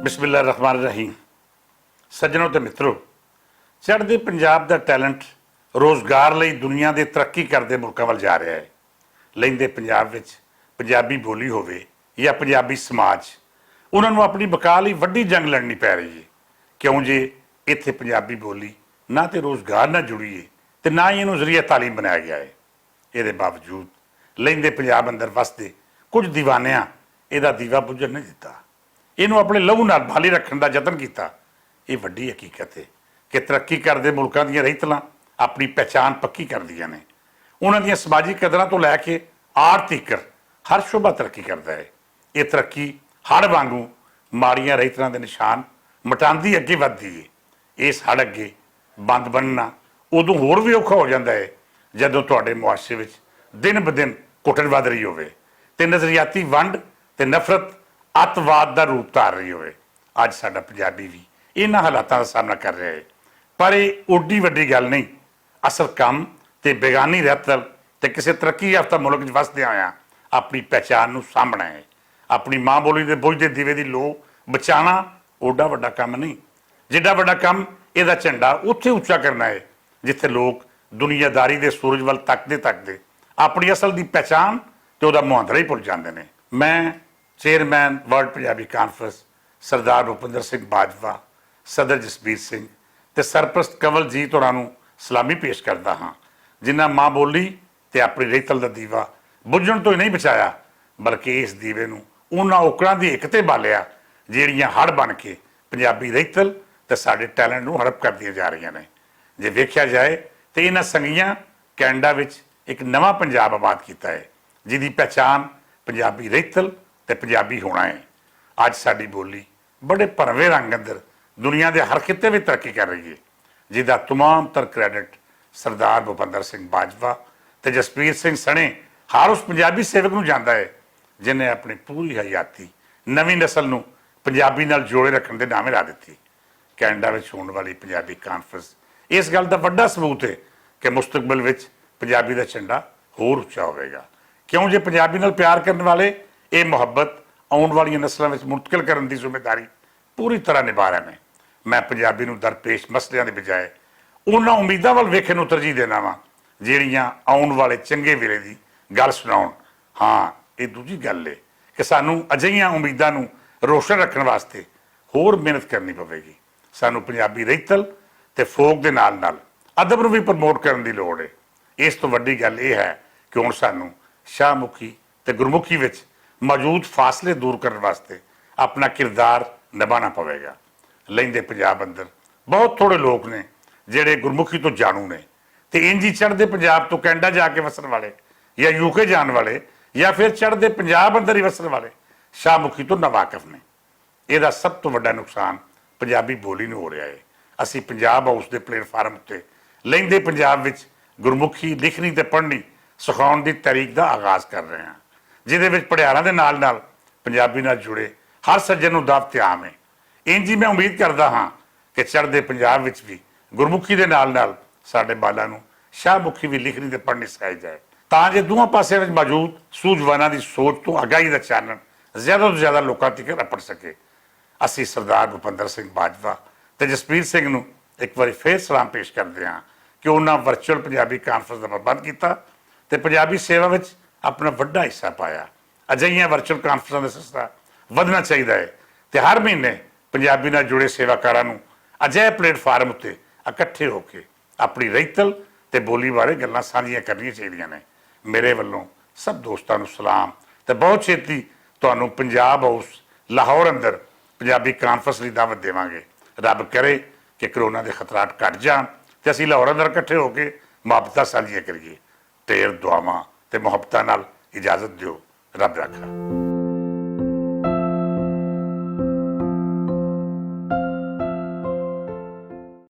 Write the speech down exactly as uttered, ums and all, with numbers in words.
بسم اللہ الرحمن الرحیم۔ سجنوں تے متروں، چڑھدے پنجاب دا ٹیلنٹ روزگار لئی دنیا دے ترقی کردے ملکاں ول جا رہیا ہے۔ لیندے پنجاب وچ پنجابی بولی ہووے یا پنجابی سماج، انہاں نوں اپنی بقا لئی وڈی جنگ لڑنی پے رہی ہے۔ کیوں جے ایتھے پنجابی بولی نہ تے روزگار نال جڑی ہے، تے نہ ہی انہوں ذریعہ تعلیم بنایا گیا ہے۔ ایہدے باوجود لیندے پنجاب اندر وسدے کچھ دیوانیاں ایہدا دیوا بجھن نہیں دتا۔ اینوں اپنے لہو نال بالی رکھن دا یتن کیتا۔ ایہہ وڈی حقیقت ہے کہ ترقی کردے ملکاں دیاں رہتلاں اپنی پہچان پکی کردیاں نیں۔ انہاں دیاں سماجی قدراں توں لے کے آرتھک ہر شعبہ ترقی کردا ہے۔ ایہہ ترقی ہڑ وانگوں ماڑیاں رہتلاں دے نشان مٹاندی اگے ودھدی ہے۔ اس ہڑ اگے بند بننا ادوں ہور وی اوکھا ہو جاندا ہے، جدوں تہاڈے معاشرے وچ دن بدن کٹر ودھ رہی ہووے تے نظریاتی ونڈ تے نفرت اتواد دا روپ دھار رہی ہووے۔ اج ساڈا پنجابی وی انہاں حالاتاں دا سامنا کر رہیا ہے۔ پر ایہہ اوڈی وڈی گل نہیں۔ اصل کم تے بیگانی رہتل تے کسے ترقی یافتہ ملک وچ وسدے آیا اپنی پہچان نوں سامنا ہے۔ اپنی ماں بولی دے بوجھ دے دیوے دی لو بچانا اوڈا وڈا کم نہیں۔ جیڈا وڈا کم ایہدا جھنڈا اتھے اچا کرنا ہے، جتھے لوگ دنیاداری دے سورج ول تکدے تکدے اپنی اصل دی پہچان تے اوہدا مہاندرا ہی بھل جاندے نیں۔ میں چیئرمین ورلڈ پنجابی کانفرنس سردار بھوپندر سنگھ باجوہ، صدر جسبیر سنگھ تے سرپرست کول جیت انہاں نوں سلامی پیش کردا ہاں، جنہاں ماں بولی تے اپنی رہتل دا دیوا بجھن توں ہی نہیں بچایا، بلکہ اس دیوے نوں انہاں اوکڑاں دی اکتے بالیا جیہڑیاں ہڑ بن کے پنجابی رہتل تے ساڈے ٹیلنٹ نوں ہڑپ کردیاں جا رہیاں نیں۔ جے ویکھیا جائے تے انہاں سنگیاں کینیڈا وچ اک نواں پنجاب آباد کیتا ہے، جس دی پہچان پنجابی رہتل تے پنجابی ہونا ہے۔ اج ساڈی بولی بڑے پرویں رنگ اندر دنیا دے ہر خطے وچ ترقی کر رہی ہے، جس دا تمام تر کریڈٹ سردار بھوپندر سنگھ باجوہ تے جسپیر سنگھ سنے ہر اس پنجابی سیوک نوں جاندا ہے، جنہیں اپنی پوری حیاتی نویں نسل نوں پنجابی نال جوڑے رکھن دے ناویں لا دتی۔ کینیڈا وچ ہون والی پنجابی کانفرنس اس گل دا وڈا ثبوت ہے کہ مستقبل وچ پنجابی دا جھنڈا ہور اچا ہووے گا، کیوں جے پنجابی نال پیار کرن والے ایہہ محبت آؤن والیاں نسلاں وچ منتقل کرن دی ذمہ داری پوری طرح نبھا رہے نیں۔ میں پنجابی نوں درپیش مسئلیاں دے بجائے انہاں امیداں ول ویکھن نوں ترجیح دینا واں، جیہڑیاں آؤن والے چنگے ویلے دی گل سناؤن۔ ہاں، ایہہ دوجی گل ہے کہ سانوں اجہیاں امیداں نوں روشن رکھن واسطے ہور محنت کرنی پوے گی۔ سانوں پنجابی رہتل تے فوک دے نال نال ادب نوں وی پروموٹ کرن دی لوڑ ہے۔ اس توں وڈی گل ایہہ ہے کہ ہن سانوں شاہ مکھی تے گرمکھی وچ موجود فاصلے دور کرن واسطے اپنا کردار نبھانا پوے گا۔ لیندے پنجاب اندر بہت تھوڑے لوک نے جہڑے گرمکھی توں جانو نے، تے انجی چڑھدے پنجاب توں کینیڈا جا کے وسن والے یا یوکے جان والے یا فیر چڑھدے پنجاب اندر ہی وسن والے شاہ مکھی توں ناواقف نے۔ ایہدا سب توں وڈا نقصان پنجابی بولی نوں ہو رہیا ہے۔ اسی پنجاب ہاؤس دے پلیٹ فارم اتے لیندے پنجاب وچ گرمکھی لکھنی تے پڑھنی سکھاؤن دی تحریک دا آغاز کر رہے ہاں، جس دے وچ پڑھیاراں دے نال نال پنجابی نال جڑے ہر سجن نوں دعوت عام ہے۔ انجی میں امید کردا ہاں کہ چڑھدے پنجاب وچ وی گرمکھی دے نال نال ساڈے بالاں نوں شاہ مکھی وی لکھنی تے پڑھنی سکھائی جائے، تاں جے دوواں پاسیاں وچ موجود سوجواناں دی سوچ توں آگاہی دا چانن زیادہ توں زیادہ لوکاں تک اپڑ سکے۔ اسی سردار بھوپندر سنگھ باجوہ تے جسپیر سنگھ نوں اک واری فیر سلام پیش کردے ہاں کہ انہاں ورچوئل پنجابی کانفرنس دا پربند کیتا تے پنجابی سیوا وچ اپنا وڈا حصہ پایا۔ اجہیاں ورچوئل کانفرنساں دا سلسلہ ودھنا چاہیدا ہے تے ہر مہینے پنجابی نال جڑے سیواکاراں نوں اجہے پلیٹ فارم اتے اکٹھے ہو کے اپنی رہتل تے بولی بارے گلاں سانجھیاں کرنیاں چاہیدیاں نیں۔ میرے ولوں سب دوستاں نوں سلام تے بہت چھیتی تہانوں پنجاب ہاؤس لاہور اندر پنجابی کانفرنس لئی دعوت دیواں گے۔ رب کرے کہ کرونا دے خطرات گھٹ جان تے اسی لاہور اندر اکٹھے ہو کے محبتاں سانجھیاں کریے۔ ڈھیر دعاواں تے محبتاں نال اجازت دیو۔ رب رکھا۔